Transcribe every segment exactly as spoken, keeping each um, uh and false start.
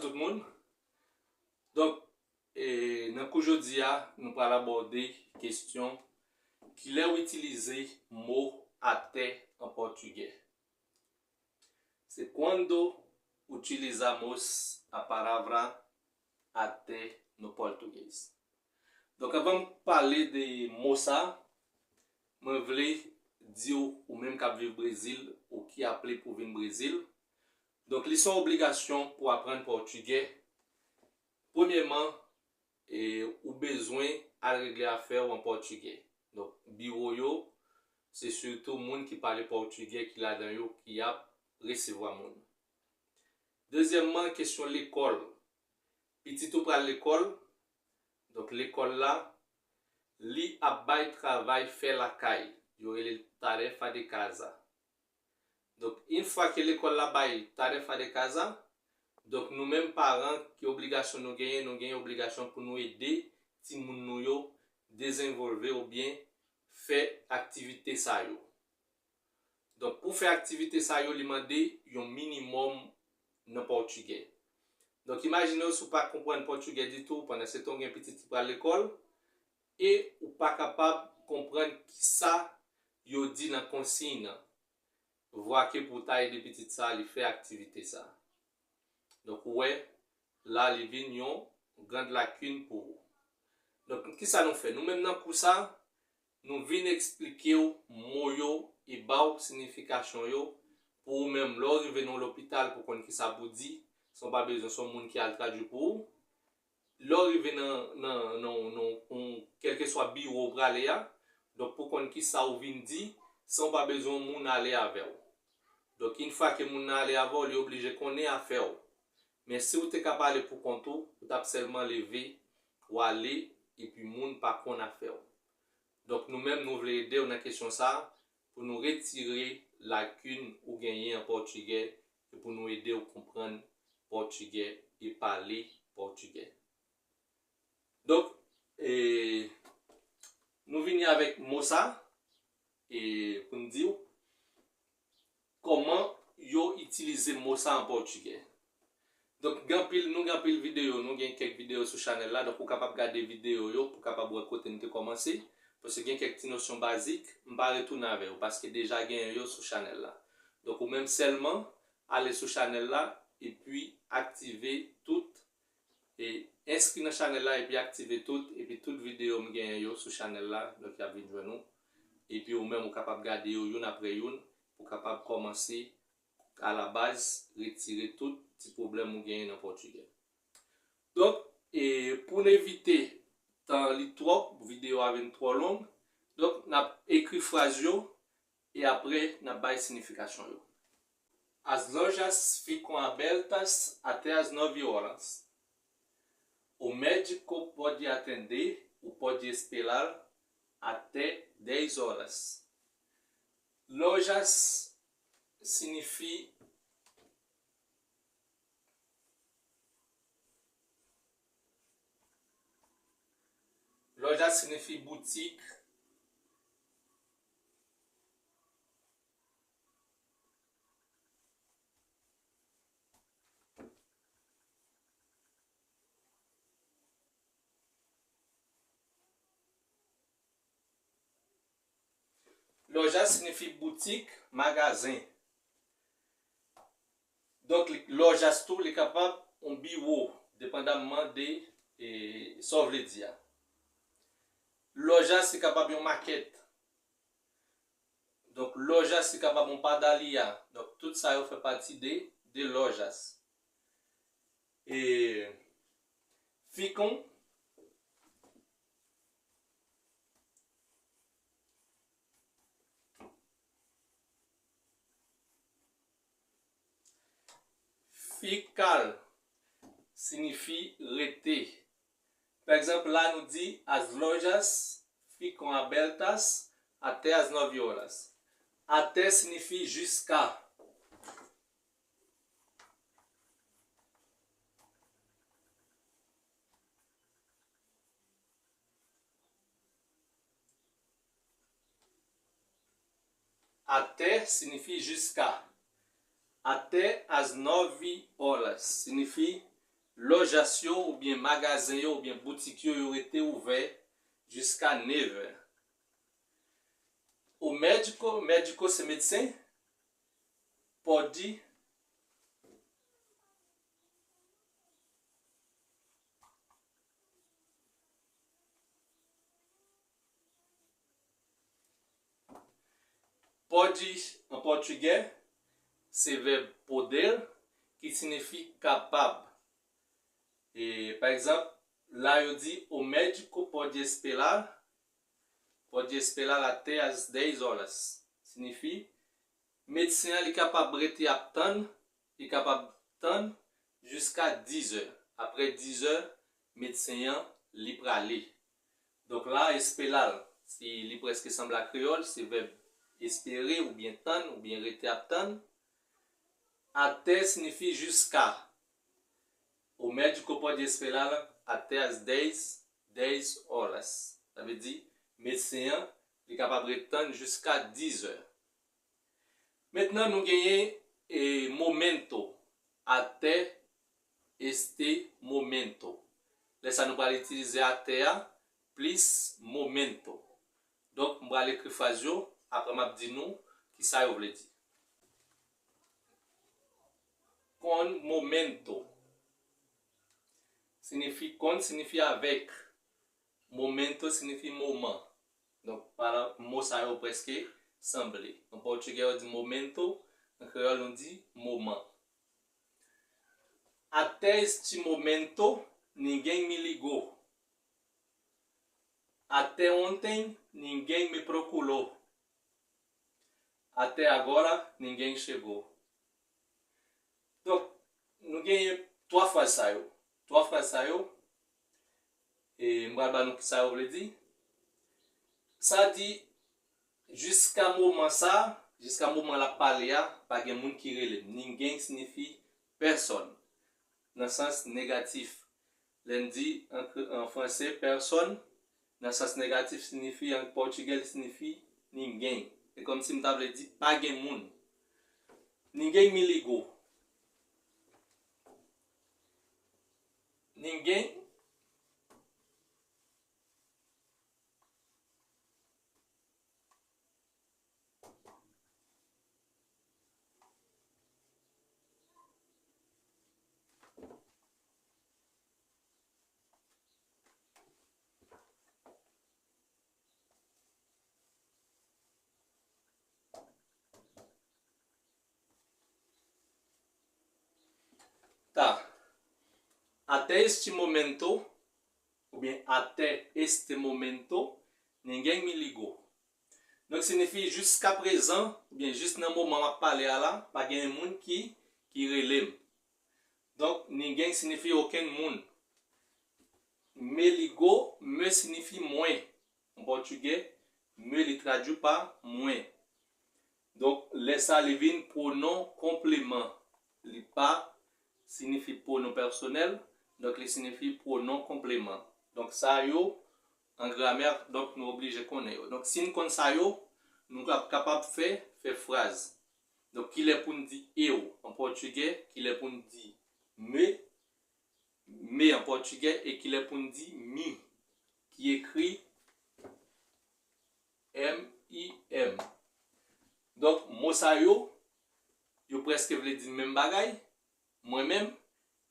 Tout moun. Donk, e, nan kou jodi a, nou pral abòde kesyon kilè w itilize mo atè an pòtigè. Se quando utilizamos a palavra até no português. Donk, anvan m pale de mo sa, mwen vle di w, ou menm k ap viv Brezil, ou ki ap ple pou vin Brezil, donk, li se yon obligasyon pou w aprann pòtigè. Premyèman, e, ou bezwen al regle afè w an pòtigè. Donk, biwo yo, se sitou moun ki pale pòtigè ki ladan yo ki ap resevwa moun. Dezyèmman, kesyon lekòl. Pitit ou pral lekòl, donk, lekòl la, li ap bay travay fè lakay. Yo rele l tarefa de casa. Donk, yon fwa ke lekòl la bay tarefa de casa, donk, nou menm paran, ki obligasyon nou genyen? Nou genyen obligasyon pou nou ede timoun nou yo dezenvolve oubyen fè aktivite sa yo. Donk, pou fè aktivite sa yo, li mande yon minimòm nan pòtigè. Donk, imajine w si w pa konprann pòtigè ditou, pandan se tan w gen pitit ki pral lekòl, e ou pa kapab konprann kisa yo di nan konsiy nan. Vwa ke pou w ta ede pitit sa, li fè aktivite sa. Donk, ou wè, la, li vin yon grand lakin pou ou. Donk, kisa nou fè? Nou menm nan kou sa, nou vin eksplike w mo yo e ba w siyifikasyon yo pou ou menm. Lè w rive nan lopital pou konn kisa pou di, san w pa bezwen se yon moun ki al tradui pou ou. Lè w rive nan, nan, nan, nan, nan kèlkeswa biwo w prale a, donk pou konn kisa w vin di, san w pa bezwen yon moun ale avè w. Donk, yon fwa ke moun nan ale avè w, li oblije konnen afè w. Men si w te ka pale pou kont ou, ou t ap sèlman leve, w ale, epi moun pa konn afè w. Donk, nou menm, nou vle ede w nan kesyon sa a, pou nou retire lakin ou genyen an pòtigè, e pou nou ede w konprann pòtigè e pale pòtigè. Donk, e, nou vini avèk mo sa, e, pou n di w kòman yo itilize mo sa an pòtigè. Donk, gen anpil, nou gen anpil videyo, nou gen kèk videyo sou chanèl la, donk ou kapab gade videyo yo pou w kapab wè kote n te kòmanse, paske gen kèk ti nosyon bazik, m pa retounen avè yo, paske deja genyen yo sou chanèl la. Donk, ou menm sèlman ale sou chanèl la, epi aktive tout, e enskri nan chanèl la, epi aktive tout, epi tout videyo m genyen yo sou chanèl la, donk y ap vin jwenn ou. Epi ou menm ou kapab gade yo youn apre youn, pou w kapab kòmanse alabaz retire tout ti pwoblèm ou genyen nan pòtigè. Donk, e pou n evite tan li twòp, videyo a vin twò long, donk n ap ekri fraz yo, e apre n ap bay siyifikasyon yo. As lojas ficam abertas até às nove horas. O médico pode atender ou pode esperar até dez horas. Lojas siyifi Loja siyifi boutik. Loja siyifi boutik, magazen. Donk, li, lojas tou, li kapab yon biwo, depandamman de, e, sa w vle di a. Lojas, li kapab yon makèt. Donk, lojas, li kapab yon padalya. Donk, tout sa yo fè pati de, de lojas. E, ficam, ficar siyifi rete. Pa egzanp, la nou di, as lojas ficam abertas até às nove horas. Até siyifi jusqu'à. Até siyifi jusqu'à. Até às nove horas siyifi Lojas yo oubyen magazen yo oubyen boutik yo, yo rete ouvè jiska nevè. O médico, médico se medsen, pode, pode an pòtigè se vèb poder, ki siyifi kapab. E, pa egzanp, la yo di, o médico pode esperar, pode esperar até às dez horas. Siyifi, medsen an li kapab rete ap tann, li kapab tann jiska dizè. Apre dizè, medsen an li prale. Donk la, esperar, si li prèske sanble a kreyòl, se vèb espere oubyen tann oubyen rete ap tann. Até siyifi jiska. O médico pode esperar até às dez, dez horas. Sa vle di, medsen an, li kapab ret tann jiska dizè. Mentnan, nou genyen, e, momento, até este momento. Lè sa, nou pral itilize até a plis momento. Donk, m pral ekri fraz yo, apre m ap di nou kisa yo vle di. Con momento. Siyifi con, siyifi avèk. Momento siyifi moman. Donk, paran, mo sa yo prèske sanble. An pòtigè, yo di momento, an kreyòl, nou di moman. Até este momento, ninguém me ligou. Até ontem, ninguém me procurou. Até agora, ninguém chegou. Donk, nou genyen twa fraz sa yo. Twa fraz sa yo, e m pral ba nou ki sa yo vle di. Sa di, jiska moman sa, jiska moman l ap pale a, pa gen moun ki rele m. Ninguém siyifi pèsòn, nan sans negatif. Lè n di an, an franse, personne, nan sans negatif, siyifi, an pòtigè, li siyifi ninguém. E kòmsi m ta vle di, pa gen moun. Ninguém me ligou. Ninguém Tá. Até este momento, oubyen até este momento, ninguém me ligou. Donk, siyifi jiska prezan, oubyen jis nan moman m ap pale a la, pa gen moun ki, ki rele m. Donk, ninguém siyifi okenn moun. Me ligou, me siyifi mwen. An pòtigè, me li tradui pa mwen. Donk, lè sa, li vin pwonon konpleman. Li pa siyifi pwonon pèsonèl, donk, li siyifi pwonon konpleman. Donk, sa yo, an gramè, donk, nou oblije konnen yo. Donk, si n konn sa yo, nou ap kapab fè, fè fraz. Donk, kilè pou n di eu an pòtigè, kilè pou n di me, me an pòtigè, e kilè pou n di mi, ki ekri M I M. Donk, mo sa yo, yo prèske vle di menm bagay, mwen menm,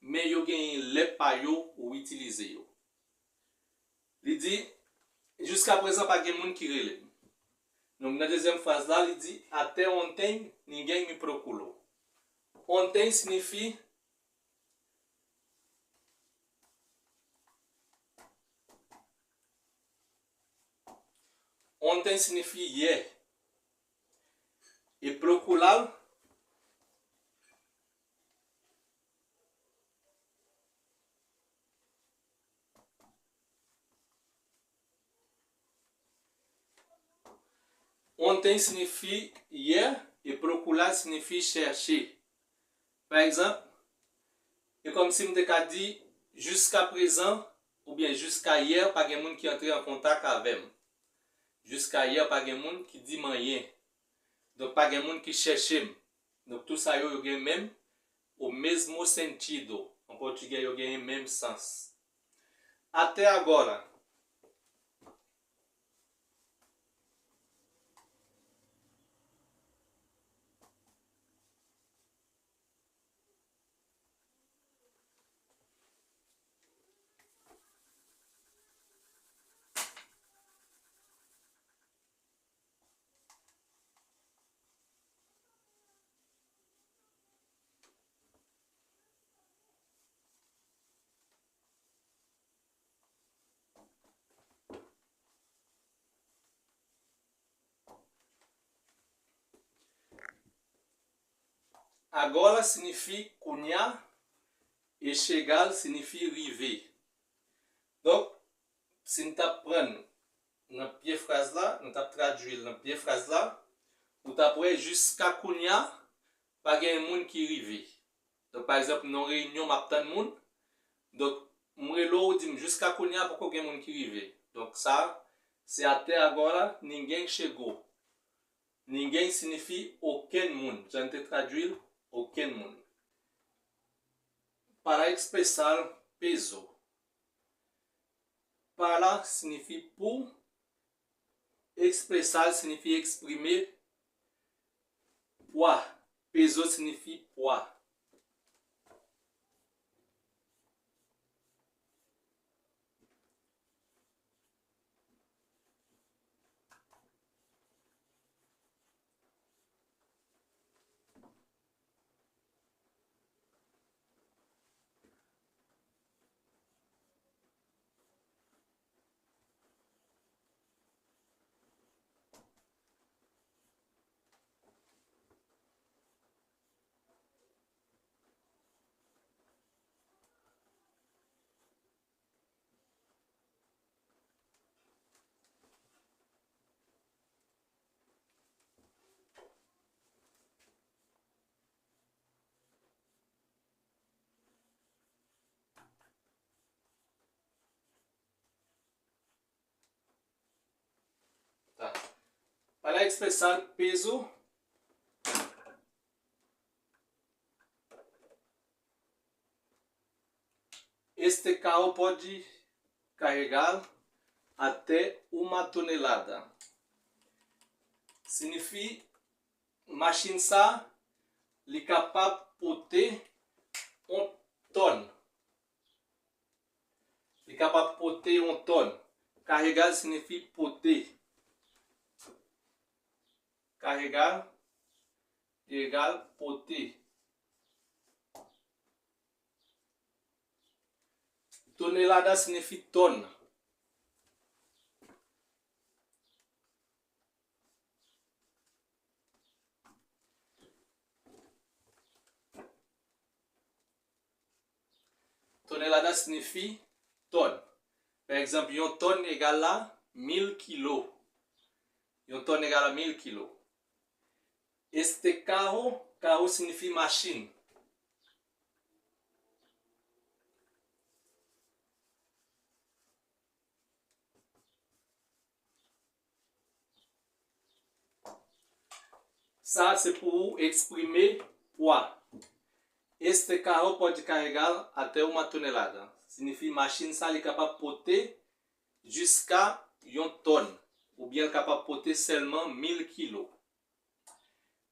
men yo genyen lè pa yo ou itilize yo. Li di, jiska prezan pa gen moun ki rele m. Donk, nan dezyèm fraz la, li di, até ontem ninguém me procurou. Ontem siyifi Ontem siyifi yè. E procurar, ontem siyifi yè, e procurar siyifi chèche. Pa egzanp, e kòmsi m te ka di, jiska prezan, oubyen jiska yè, pa gen moun ki antre an kontak avè m. Jiska yè, pa gen moun ki di m anyen. Donk, pa gen moun ki chèche m. Donk, tou sa yo, yo gen menm o mesmo sentido. An pòtigè, yo genyen menm sans. Até agora. Agora siyifi kounye a, e chegar siyifi rive. Donk, si n t ap pran nan pye fraz la, nou t ap tradui l nan pye fraz la, ou t ap wè jiska kounye a, pa gen moun ki rive. Donk, pa egzanp, nan yon reyinyon, m ap tann moun. Donk, m rele w, ou di m, jiska kounye a, poko gen moun ki rive. Donk, sa, se até agora, ninguém chegou. Ninguém siyifi okenn moun. Jan n te tradui l, okenn moun. Para expressar peso. Para siyifi pou, expressar siyifi eksprime pwa, peso siyifi pwa. Tá. Para expressar peso, este carro pode carregar até uma tonelada. Siyifi machin sa, li kapab pote yon tòn. Li kapab pote yon tòn. Carregar siyifi pote. Carregar egal pote. Tonelada siyifi tòn. Tonelada siyifi tòn. Pa egzanp, yon tòn egal a mil kilo. Yon tòn egal a mil kilo. Este carro, carro siyifi machin. Sa se pou ou eksprime pwa. Este carro pode carregar até uma tonelada. Siyifi machin sa li kapab pote jiska yon tòn, oubyen l kapab pote sèlman mil kilo.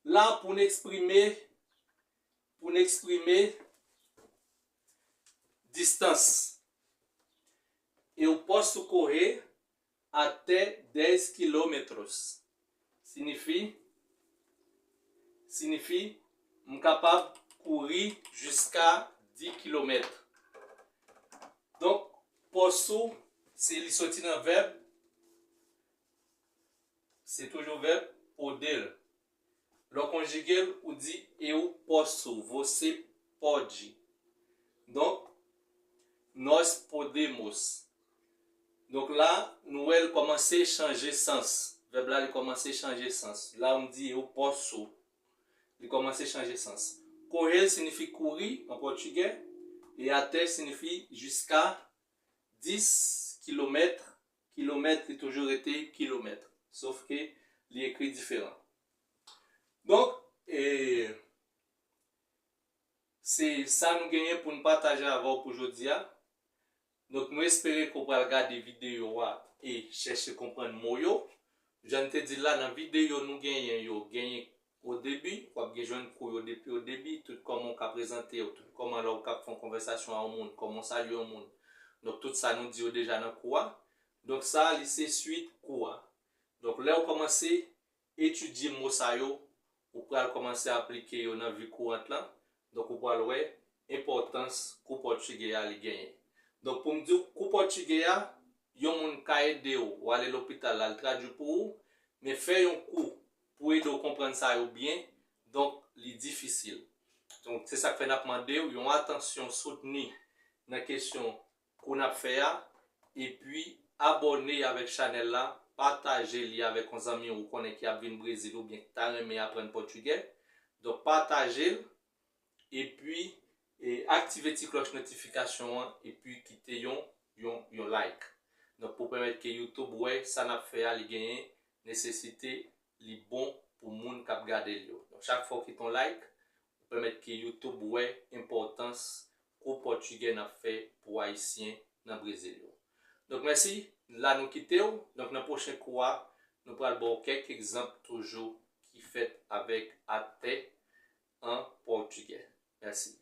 La pou n eksprime, pou n eksprime distans. Eu posso correr até dez quilômetros. Siyifi, siyifi, m kapab kouri jiska dis kilomèt. Donk, posso, se li soti nan vèb, se toujou vèb poder. Lè w konjige l, ou di eu posso, você pode. Donk, nós podemos. Donk la, nou wè l kòmanse chanje sans. Vèb la, li kòmanse chanje sans. La, m di eu posso. Li kòmanse chanje sans. Correr siyifi kouri an pòtigè, e até siyifi jiska dis kilomèt. Kilomèt, li toujou rete kilomèt. Sof ke li ekri diferan. Donk, e, Se sa nou genyen pou n pataje avè w pou jodi a. Donk, nou espere ke w pral gade videyo a e chèche konprann mo yo. Jan n te di l la, nan videyo nou genyen yo, genyen o debi, w ap gen jwenn kou yo depi o debi, tout kòman w ka prezante w, tout kòman lè w k ap fè yon konvèsasyon a yon moun, kòman w salye yon moun. Donk, tout sa nou di yo deja nan kou a. Donk, sa a, li se swit kou a. Donk, lè w kòmanse etidye mo sa yo, ou pral kòmanse aplike yo nan vi kourant lan. Donk, ou pral wè enpòtans kou pòtigè a li genyen. Donk, pou m di w, kou pòtigè a, yon moun ka ede w, w ale lopital, l al tradui pou ou, men fè yon kou pou ede w konprann sa yo byen, donk, li difisil. Donk, se sa k fè n ap mande w yon atansyon soutni nan kesyon kou n ap fè a, epi abòne avèk chanèl la, pataje li avèk yon zanmi ou konnen ki ap vin Brezil oubyen ki ta renmen aprann pòtigè. Donk, pataje l, epi e, aktive ti klòch notifikasyon an, epi kite yon, yon, yon like. Donk, pou pèmèt ke YouTube wè sa n ap fè a, li genyen nesesite, li bon pou moun k ap gade l yo. Donk, chak fwa w kite yon like, ou pèmèt ke YouTube wè enpòtans kou pòtigè n ap fè pou Ayisyen nan Brezil yo. Donk, mèsi. La nou kite w. Donk, nan pwochen kou a, nou pral ba w kèk egzanp toujou ki fèt avèk atè an pòtigè. Mèsi.